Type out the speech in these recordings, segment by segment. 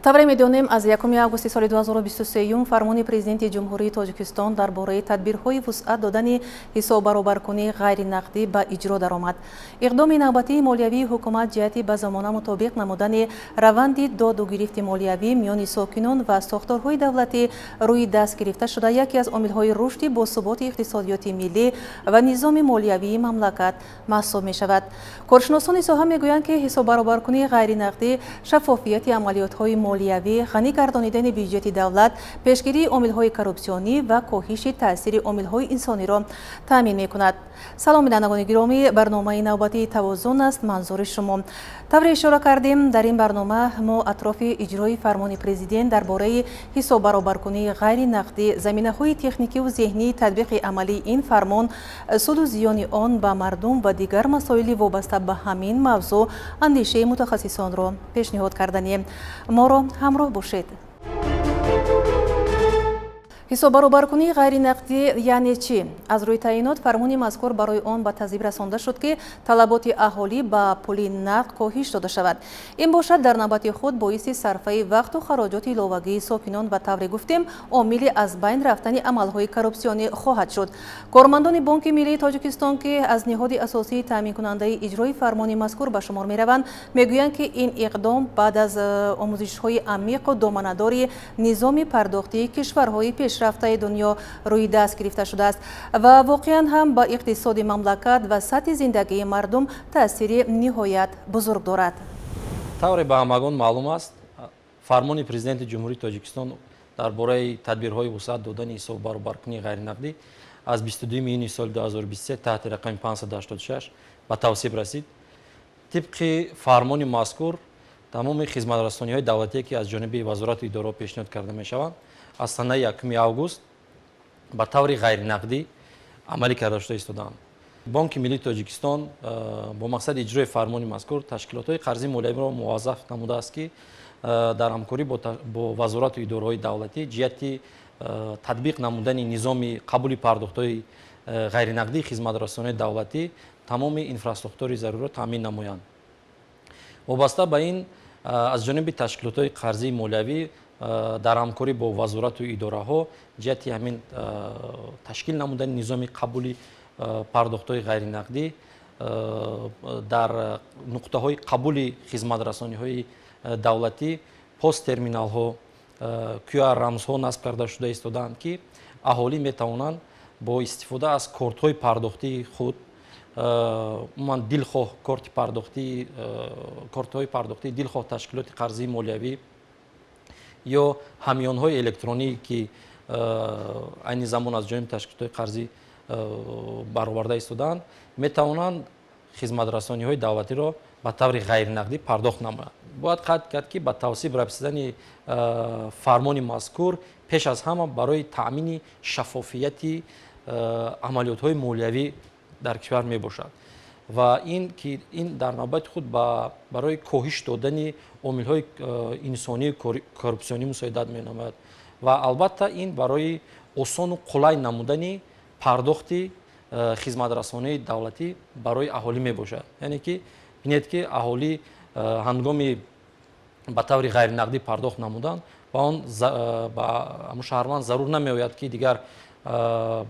Тавре медонем, аз 1 августи соли 2023 фармони Президенти Ҷумҳурии Тоҷикистон дар бораи тадбирҳои вусъат додани ҳисоббаробаркунии ғайринақдӣ ба иҷро даромад. Иқдоми навбатии молиявии ҳукумат ҷиҳати ба замона мутобиқ намудани раванди доду гирифти молиявӣ миёни сокинон ва сохторҳои давлатӣ рӯи даст гирифта шуда, яке аз омилҳои рушди босуботи иқтисодиёти миллӣ ва низоми молиявии мамлакат маҳсуб мешавад. Коршиносони соҳа мегӯянд, ки ҳисоббаробаркунии ғайринақдӣ шаффофияти амалиётҳои молиявӣ, ғанӣ гардонидани бюҷети давлат, пешгирии омилҳои коррупсионӣ ва коҳиши таъсири омилҳои инсониро таъмин мекунад. Салом, бинандагони гиромӣ, барномаи навбатии «Тавозун» аст манзури шумо. Тавре ишора кардем, дар ин барнома мо атрофи иҷрои фармони Президент дар бораи ҳисоббаробаркунии ғайринақдӣ, заминаҳои техникиву зеҳнии татбиқи амалии ин фармон, суду зиёни он ба мардум ва дигар масоили вобаста ба ҳамин мавзӯъ андешаи мутахассисонро пешниҳод карданем. Моро ҳамроҳ бошед. Ҳисоббаробаркунии ғайринақдӣ яъне чӣ? Аз рӯи таъйинот, фармони мазкур барои он ба тасвиб расонда шуд, ки талаботи аҳолӣ ба пули нақд коҳиш дода шавад. Ин бошад, дар навбати худ боиси сарфаи вақту хароҷоти иловагии сокинон ва, тавре гуфтем, омили аз байн рафтани амалҳои коррупсионӣ хоҳад шуд. Кормандони Бонки миллии Тоҷикистон, ки аз ниҳоди асосии таъминкунандаи иҷрои фармони мазкур ба шумор мераванд, мегӯянд, ки ин иқдом баъд аз омӯзишҳои амиқу доманадори низоми пардохтии кишварҳои пешрафтаи дунё рӯи даст гирифта шудааст ва воқеан ҳам ба иқтисоди мамлакат ва сатҳи зиндагии мардум таъсири ниҳоят бузург дорад. Тавре ба ҳамагон маълум аст, фармони Президенти Ҷумҳурии Тоҷикистон дар бораи тадбирҳои вусъат додани ҳисоббаробаркунии ғайринақдӣ аз 22 июни соли 2023 таҳти рақами 586 ба тавсиб расид. Тибқи фармони мазкур, тамоми хизматрасониҳои давлатие, ки аз ҷониби вазорату идораҳо пешниҳод карда мешаванд, аз санаи 1 август ба таври ғайринақдӣ амалӣ карда шуда истодаанд. Бонки миллии Тоҷикистон бо мақсади иҷрои фармони мазкур ташкилотҳои қарзии молиявиро муваззаф намудааст, ки дар ҳамкорӣ бо вазорату идораҳои давлатӣ ҷиҳати татбиқ намудани низоми қабули пардохтҳои ғайринақдии хизматрасониҳои давлатӣ тамоми инфраструктураи заруриро таъмин намоянд. Вобаста ба ин, аз ҷониби ташкилотҳои қарзии молиявӣ дар ҳамкорӣ бо вазорату идораҳо ҷиҳати ҳамин ташкил намудани низоми қабули пардохтҳои ғайринақдӣ дар нуқтаҳои қабули хизматрасониҳои давлатӣ посттерминалҳо, QR рамзҳо насб карда шуда истодаанд, ки аҳолӣ метавонанд бо истифода аз кортҳои пардохтии худ, умуман дилхоҳ корти пардохтии, кортҳои пардохтии дилхоҳ ташкилоти қарзии молиявӣ ё ҳамёнҳои электронӣ, ки айни замон аз ҷониби ташкилотҳои қарзӣ бароварда истодаанд, метавонанд хизматрасониҳои давлатиро ба таври ғайринақдӣ пардохт намоянд. Бояд қайд кард, ки ба тавсиб расидани фармони мазкур пеш аз ҳама барои таъмини шаффофияти амалиётҳои молиявӣ дар кишвар мебошад ва ин ки ин дар навбати худ барои коҳиш додани омилҳои инсонию коррупсионӣ мусоидат менамояд ва албатта ин барои осону қулай намудани пардохти хизматрасонии давлатӣ барои аҳолӣ мебошад. Яъне ки бинед, ки аҳолӣ ҳангоми ба таври ғайринақдӣ пардохт намудан ба он ба ҳамун шаҳрванд зарур намеояд, ки дигар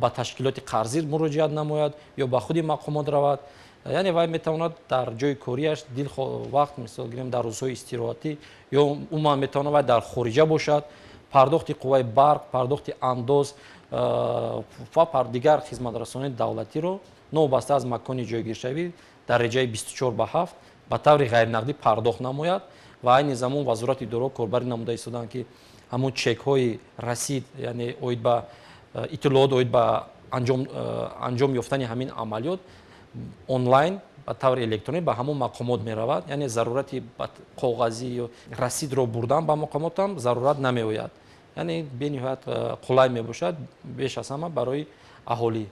ба ташкилоти қарзӣ муроҷиат намояд ё ба худи мақомот равад. Яъне вай метавонад дар ҷои кориаш дилхоҳ вақт, мисол гирем, дар рӯзҳои истироҳатӣ ё умуман метавонад вай дар хориҷа бошад, пардохти қувваи барқ, пардохти андоз ва дигар хизматрасонии давлатиро новобаста аз макони ҷойгиршавӣ дар реҷаи 24 ба 7 ба таври ғайринақдӣ пардохт намояд. Ва айни замон вазорати идораҳо корбарӣ намуда истодаанд, ки ҳамун чекҳои расид, яъне оид ба иттилоот оид ба анҷом ёфтани ҳамин амалиёт онлайн ба таври электронӣ ба ҳамон мақомот меравад. Яъне зарурати коғазӣ ё расидро бурдан ба мақомотам зарурат намеояд. Яъне бениҳоят қулай мебошад, беш аз ҳама барои аҳолӣ.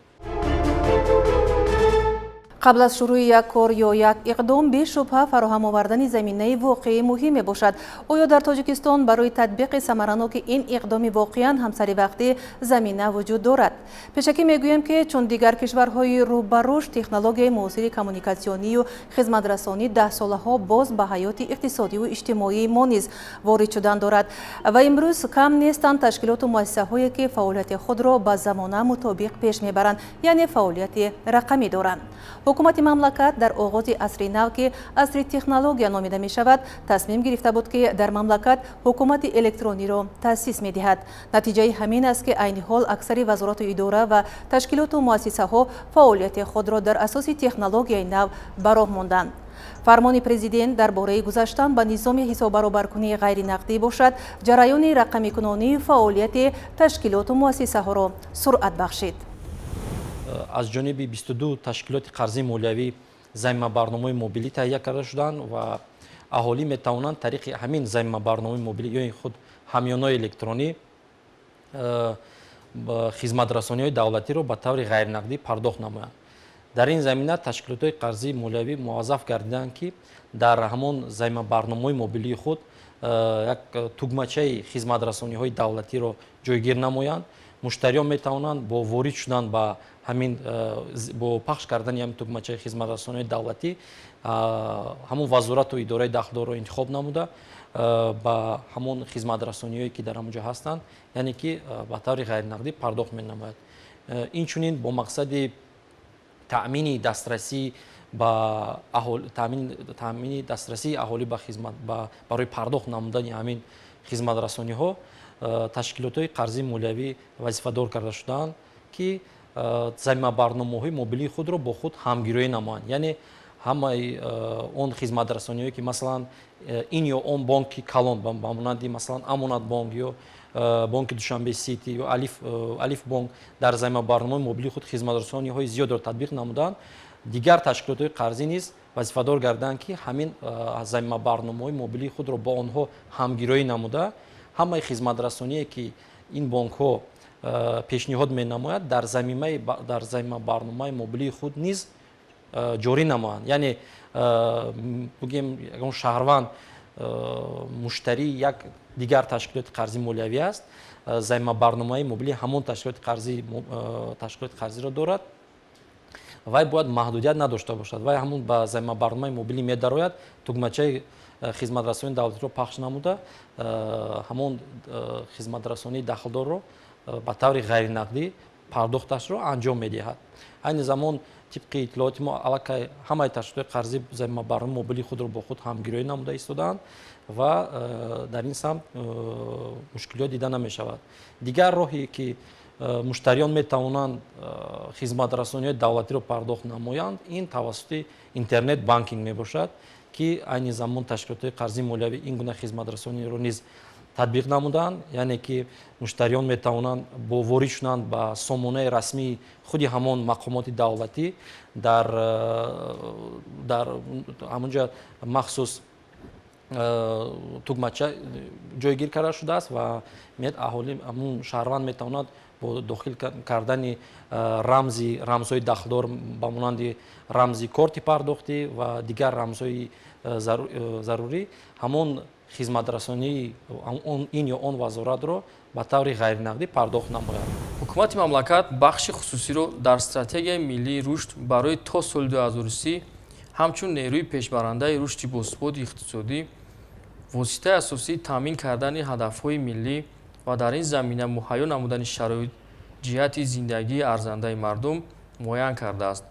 Қабл аз шурӯи як кор ё як иқдом бешубҳа фароҳам овардани заминаи воқеӣ муҳим мебошад. Оё дар Тоҷикистон барои татбиқи самараноки ин иқдоми воқеан ҳам саривақтӣ замина вуҷуд дорад? Пешакӣ мегӯем, ки чун дигар кишварҳои рӯ ба рушд, технологияи муосири коммуникатсионию хизматрасонӣ даҳсолаҳо боз ба ҳаёти иқтисодиву иҷтимоии мо низ ворид шудан дорад ва имрӯз кам нестанд ташкилоту муассисаҳое, ки фаъолияти худро ба замона мутобиқ пеш мебаранд, яъне фаъолияти рақамӣ доранд. Ҳукумати мамлакат дар оғози асри нав, ки асри технология номида мешавад, тасмим гирифта буд, ки дар мамлакат ҳукумати электрониро таъсис медиҳад. Натиҷаи ҳамин аст, ки айни ҳол аксари вазорату идора ва ташкилоту муассисаҳо фаъолияти худро дар асоси технологияи нав ба роҳ монданд. Фармони президент дар бораи гузаштан ба низоми ҳисоббаробаркунии ғайринақдӣ бошад, ҷараёни рақамикунонии фаъолияти ташкилоту муассисаҳоро суръат бахшид. Аз ҷониби 22 ташкилоти қарзии молиявӣ замимабарномаҳои мобилӣ таҳия карда шуданд ва аҳолӣ метавонанд тариқи ҳамин замимабарномаи мобилӣ ё худ ҳамёнҳои электронӣ хизматрасониҳои давлатиро ба таври ғайринақдӣ пардохт намоянд. Дар ин замина ташкилотҳои қарзии молиявӣ муваззаф гардиданд, ки дар ҳамон замимабарномаҳои мобилии худ як тугмачаи хизматрасониҳои давлатиро ҷойгир намоянд. Муштариён метавонанд бо ворид шудан ба ҳамин, бо пахш кардани ҳамин тугмачаи хизматрасониҳои давлатӣ, ҳамон вазорату идораи дахлдорро интихоб намуда, ба ҳамон хизматрасониҳое, ки дар ҳамон ҷо ҳастанд, яъне ки ба таври ғайринақдӣ пардохт менамояд. Инчунин бо мақсади таъмини дастрасӣ ба таъмини дастрасии аҳолӣ ба хизмат барои пардохт намудани ҳамин хизматрасониҳо, ташкилотҳои қарзии молиявӣ вазифадор карда шудаанд, ки замимабарномаҳои мобилии худро бо худ ҳамгироӣ намоянд. Яъне ҳамаи он хизматрасониҳое, ки масалан ин ё он бонки калон, ба монанди масалан Амонатбонк ё бонки Душанбе Сити ё Алиф бонк дар замимабарномаҳои мобилии худ хизматрасониҳои зиёдро татбиқ намуданд, дигар ташкилотҳои қарзӣ низ вазифадор гарданд, ки ҳамин замимабарномаҳои мобилии худро бо онҳо ҳамгироӣ намуда, ҳамаи хизматрасоние, ки ин бонкҳо пешниҳод менамояд, дар замимабарномаи мобилии худ низ ҷорӣ намоянд. Яъне бигӯем, ягон шаҳрванд муштарии як дигар ташкилоти қарзии молиявӣ аст, замимабарномаи мобилии ҳамон ташкилоти қарзиро дорад, вай бояд маҳдудият надошта бошад. Вай ҳамон ба замимабарномаи мобилӣ медарояд, тугмачаи хизматрасонии давлатиро пахш намуда, ҳамон хизматрасонии дахлдорро ба таври ғайринақдӣ пардохташро анҷом медиҳад. Айни замон тибқи иттилооти мо аллакай ҳамаи ташкилотҳои қарзӣ замимабарномаи мобилии худро бо худ ҳамгироӣ намуда истодаанд ва дар ин самт мушкилиёт дида намешавад. Дигар роҳе, ки муштариён метавонанд хизматрасониҳои давлатиро пардохт намоянд, ин тавассути интернет банкинг мебошад, ки айни замон ташкилотҳои қарзии молиявӣ ин гуна хизматрасониро низ татбиқ намуданд. Яъне ки муштариён метавонанд бо ворид шуданд ба сомонаи расмии худи ҳамон мақомоти давлатӣ, дар ҳамонҷа махсус тугмача ҷойгир карда шудааст ва аҳолӣ, ҳамон шаҳрванд метавонад бо дохил кардани рамзҳои дахлдор ба монанди рамзи корти пардохтӣ ва дигар рамзҳои зарурӣ ҳамон хизматрасонии ин ё он вазоратро ба таври ғайринақдӣ пардохт намояд. Ҳукумати мамлакат бахши хусусиро дар стратегияи миллии рушд барои то соли 2030 ҳамчун нерӯи пешбарандаи рушди босуботи иқтисодӣ, воситаи асосии таъмин кардани ҳадафҳои миллӣ ва дар ин замина муҳайё намудани шароит ҷиҳати зиндагии арзандаи мардум муайян кардааст.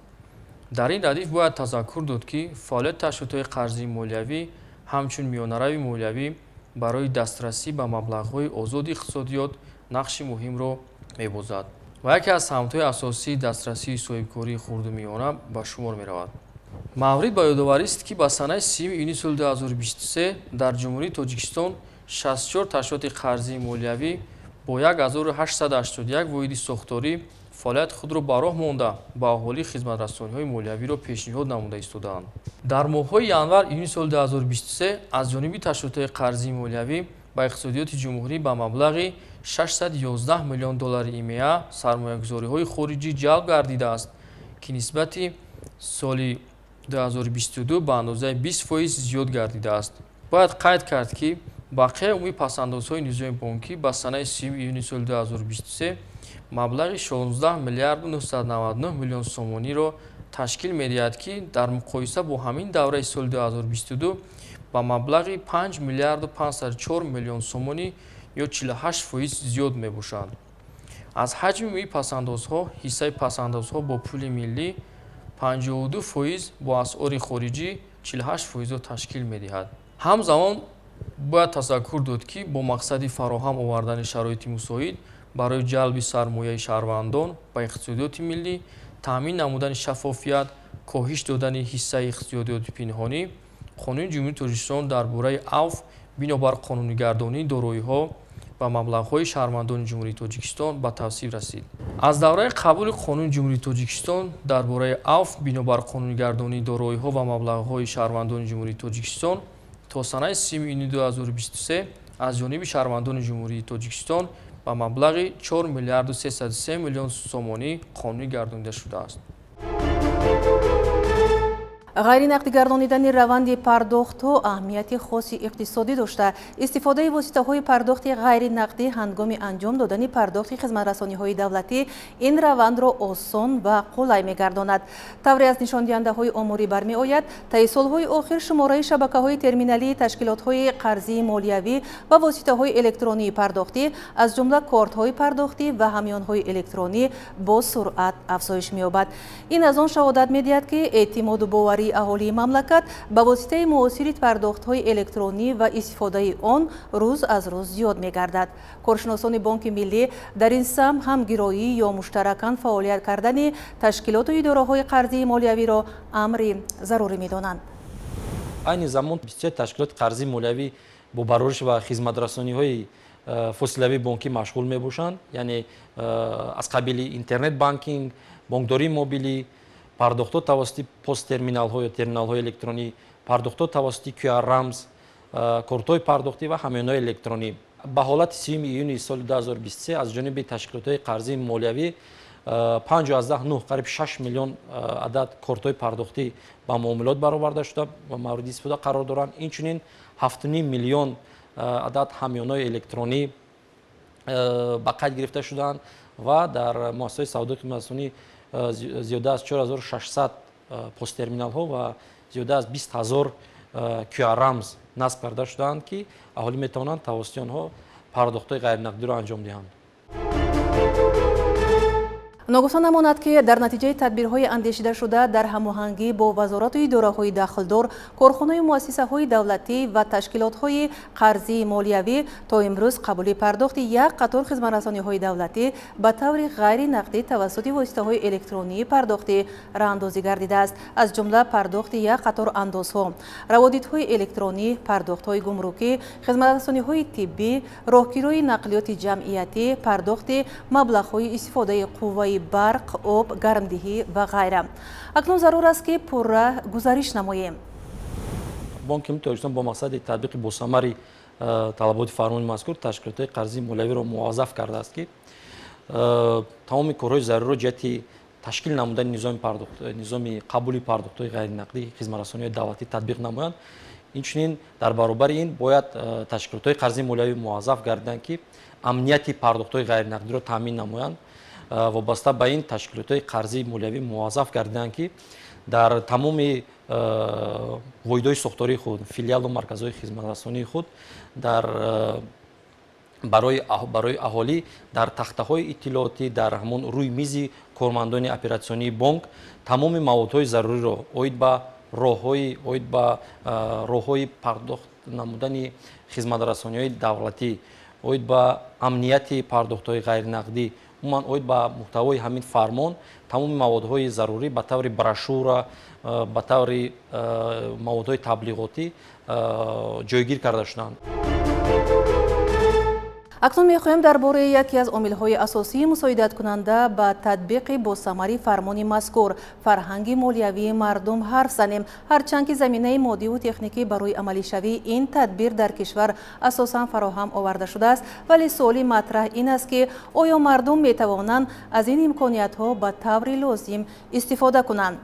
Дар ин радиф бояд тазаккур дод, ки фаъолияти ташкилотҳои қарзии молиявӣ ҳамчун миёнарави молиявӣ барои дастрасӣ ба маблағҳои озоди иқтисодиёт нақши муҳимро мебозад ва яке аз самтҳои асосии дастрасии соҳибкории хурду миёна ба шумор меравад. Маврид ба ёдоварист, ки ба санаи 30 июни соли 2023 дар Ҷумҳурии Тоҷикистон 64 ташкилоти қарзии молиявӣ бо 1881 воҳиди сохторӣ фаъолияти худро ба роҳ монда, ба аҳолӣ хизматрасониҳои молиявиро пешниҳод намуда истодаанд. Дар моҳҳои январ июни соли 2023 аз ҷониби ташкилотҳои қарзии молиявӣ ба иқтисодиёти ҷумҳурӣ ба маблағи 611 миллион доллари ИМА сармоягузориҳои хориҷӣ ҷалб гардидааст, ки нисбати соли 2022 ба андозаи 20% зиёд гардидааст. Бояд қайд кард, ки бақияи умумии пасандозҳои низоми бонкӣ ба санаи 30 июни соли 2023 маблағи 16 миллиарду 999 миллион сомониро ташкил медиҳад, ки дар муқоиса бо ҳамин давраи соли 2022 ба маблағи 5 миллиарду 504 миллион сомонӣ ё 48% зиёд мебошад. Аз ҳаҷми умумии пасандозҳо ҳиссаи пасандозҳо бо пули миллӣ 52%, бо асъори хориҷӣ 48%-ро ташкил медиҳад. Ҳамзамон бояд тазаккур дод, ки бо мақсади фароҳам овардани шароити мусоид барои ҷалби сармояи шаҳрвандон ба иқтисодиёти миллӣ, таъмин намудани шаффофият, коҳиш додани ҳиссаи иқтисодиёти пинҳонӣ, Қонуни Ҷумҳурии Тоҷикистон дар бораи авф бинобар қонунигардонии дороиҳо ва маблағҳои шаҳрвандони Ҷумҳурии Тоҷикистон ба тасвиб расид. Аз давраи қабули Қонуни Ҷумҳурии Тоҷикистон дар бораи авф бинобар қонунигардонии дороиҳо ва маблағҳои шаҳрвандони Ҷумҳурии Тоҷикистон то санаи 30 июни 2023 аз ҷониби шаҳрвандони Ҷумҳурии Тоҷикистон ба маблағи 4 миллиарду 303 миллион сомонӣ қонунӣ гардонида шудааст. Ғайринақдӣ гардонидани раванди пардохтҳо аҳамияти хоси иқтисодӣ дошта, истифодаи воситаҳои пардохти ғайринақдӣ ҳангоми анҷом додани пардохти хизматрасониҳои давлатӣ ин равандро осон ва қулай мегардонад. Тавре аз нишондиҳандаҳои оморӣ бармеояд, таи солҳои охир шумораи шабакаҳои терминалии ташкилотҳои қарзии молиявӣ ва воситаҳои электронии пардохтӣ, аз ҷумла кортҳои пардохтӣ ва ҳамёнҳои электронӣ бо суръат афзоиш меёбад. Ин аз он шаҳодат медиҳад, ки эътимоду боварии аҳолии мамлакат ба воситаи муосири пардохтҳои электронӣ ва истифодаи он рӯз аз рӯз зиёд мегардад. Коршиносони Бонки Миллӣ дар ин самт ҳамгироӣ ё муштаракан фаъолият кардани ташкилоту идораҳои қарзии молиявиро амри зарурӣ медонанд. Айни замон 23 ташкилоти қарзии молиявӣ бо барориш ва хизматрасониҳои фосилавии бонкӣ машғул мебошанд, яъне аз қабили интернет-банкинг, бонкдории мобилӣ, пардохтҳо тавассути посттерминалҳо ё терминалҳои электронӣ, пардохтҳо тавассути QR рамз, кортҳои пардохтӣ ва ҳамёнҳои электронӣ. Ба ҳолати 30 июни соли 2023 аз ҷониби ташкилотҳои қарзии молиявӣ 5,9, қариб 6 миллион адад кортҳои пардохтӣ ба муомилот бароварда шуда ва мавриди истифода қарор доранд. Инчунин 7,5 миллион адад ҳамёнҳои электронӣ ба қайд гирифта шудаанд ва дар муассисаҳои савдои хизматрасонӣ зиёда аз 4600 посттерминалҳо ва зиёда аз 20 000 QR рамз насб карда шудаанд, ки аҳолӣ метавонанд тавассути онҳо пардохтҳои ғайринақдиро анҷом диҳанд. Ногуфта намонад, ки дар натиҷаи тадбирҳои андешидашуда дар ҳамоҳангӣ бо вазорату идораҳои дахлдор, корхонаю муассисаҳои давлатӣ ва ташкилотҳои қарзии молиявӣ то имрӯз қабули пардохти як қатор хизматрасониҳои давлатӣ ба таври ғайринақдӣ тавассути воситаҳои электронии пардохтӣ роҳандозӣ гардидааст, аз ҷумла пардохти як қатор андозҳо, раводидҳои электронӣ, пардохтҳои гумрукӣ, хизматрасониҳои тиббӣ, роҳкирои нақлиёти ҷамъиятӣ, пардохти маблағҳои истифодаи қувваи барқ, об, гармдиҳӣ ва ғайра. Акнун зарур аст, ки пурра гузариш намоем. Бонки Миллии Тоҷикистон бо мақсади татбиқи босамари талаботи фармони мазкур ташкилотҳои қарзии молиявиро муваззаф кардааст, ки тамоми корҳои заруриро ҷиҳати ташкил намудани низоми қабули пардохтҳои ғайринақдӣ хизматрасониҳои давлатӣ татбиқ намоянд. Инчунин дар баробари ин бояд ташкилотҳои қарзии молиявӣ муваззаф гардиданд, ки амнияти пардохтҳои ғайринақдиро таъмин намоянд. Вобаста ба ин ташкилотҳои қарзии молиявӣ муваззаф гардиданд, ки дар тамоми воҳидҳои сохтории худ, филиалу марказҳои хизматрасонии худ дар барои аҳолӣ дар тахтаҳои иттилоотӣ, дар ҳамон рӯи мизи кормандони оператсионии бонк тамоми маводҳои заруриро оид ба роҳҳои оид ба роҳҳои пардохт намудани хизматрасониҳои давлатӣ, оид ба амнияти пардохтҳои ғайринақдӣ, умуман оид ба муҳтавои ҳамин фармон тамоми маводҳои зарурӣ ба таври брошюра, ба таври маводҳои таблиғотӣ ҷойгир карда шуданд. Акнун мехоҳем дар бораи яке аз омилҳои асосии мусоидаткунанда ба татбиқи босамари фармони мазкур фарҳанги молиявии мардум ҳарф занем. Ҳарчанд ки заминаи моддиву техникӣ барои амалишавии ин тадбир дар кишвар асосан фароҳам оварда шудааст, вале суоли матраҳ ин аст, ки оё мардум метавонанд аз ин имкониятҳо ба таври лозим истифода кунанд.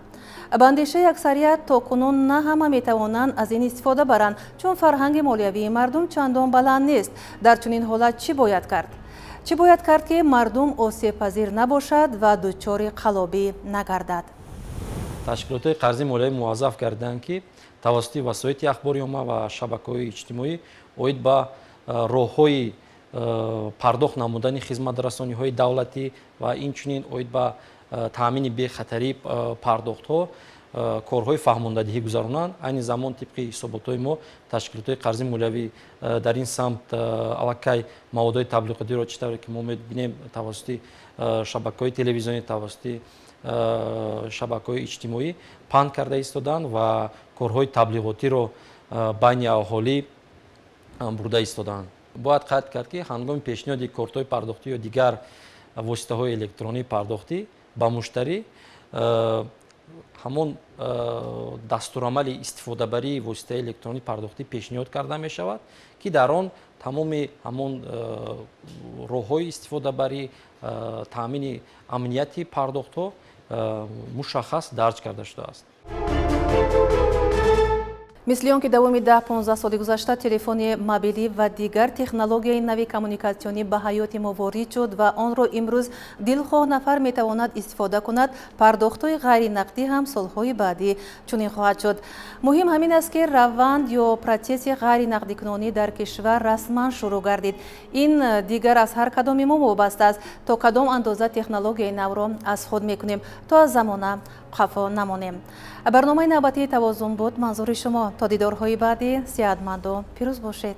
Ба андешаи аксарият, то кунун на ҳама метавонанд аз ин истифода баранд, чун фарҳанги молиявии мардум чандон баланд нест. Дар чунин ҳолат чӣ бояд кард? Чӣ бояд кард, ки мардум осебпазир набошад ва дучори қаллобӣ нагардад? Ташкилотҳои қарзии молиявӣ муваззаф гардиданд, ки тавассути васоити ахбори омма ва шабакаҳои иҷтимоӣ оид ба роҳҳои пардохт намудани хизматрасониҳои давлатӣ ва инчунин оид ба таъмини бехатарии пардохтҳо корҳои фаҳмондадиҳӣ гузаронанд. Айни замон, тибқи ҳисоботҳои мо, ташкилотҳои қарзии молиявӣ дар ин самт аллакай маводҳои таблиғотиро, чӣ тавре ки мо мебинем, тавассути шабакаҳои телевизионӣ, тавассути шабакаҳои иҷтимоӣ паҳн карда истоданд ва корҳои таблиғотиро байни аҳолӣ бурда истодаанд. Бояд қайд кард, ки ҳангоми пешниҳоди кортҳои пардохтӣ ё дигар воситаҳои электронии пардохтӣ ба муштарӣ ҳамон дастурамали истифодабарии воситаи электронии пардохтӣ пешниҳод карда мешавад, ки дар он тамоми ҳамон роҳҳои истифодабарӣ, таъмини амнияти пардохтҳо мушаххас дарҷ карда шудааст. Мисли он ки давоми 10-15 соли гузашта телефони мобилӣ ва дигар технологияи нави коммуникатсионӣ ба ҳаёти мо ворид шуд ва онро имрӯз дилхоҳ нафар метавонад истифода кунад, пардохтҳои ғайринақдӣ ҳам солҳои баъдӣ чунин хоҳад шуд. Муҳим ҳамин аст, ки раванд ё протсесси ғайринақдикунонӣ дар кишвар расман шурӯъ гардид. Ин дигар аз ҳар кадоми мо вобаста аст, то кадом андоза технологияи навро аз худ мекунем, то аз замона қафо намонем. Барномаи навбатии «Тавозун» буд манзури шумо. То дидорҳои баъдӣ сиҳатманду пирӯз бошед.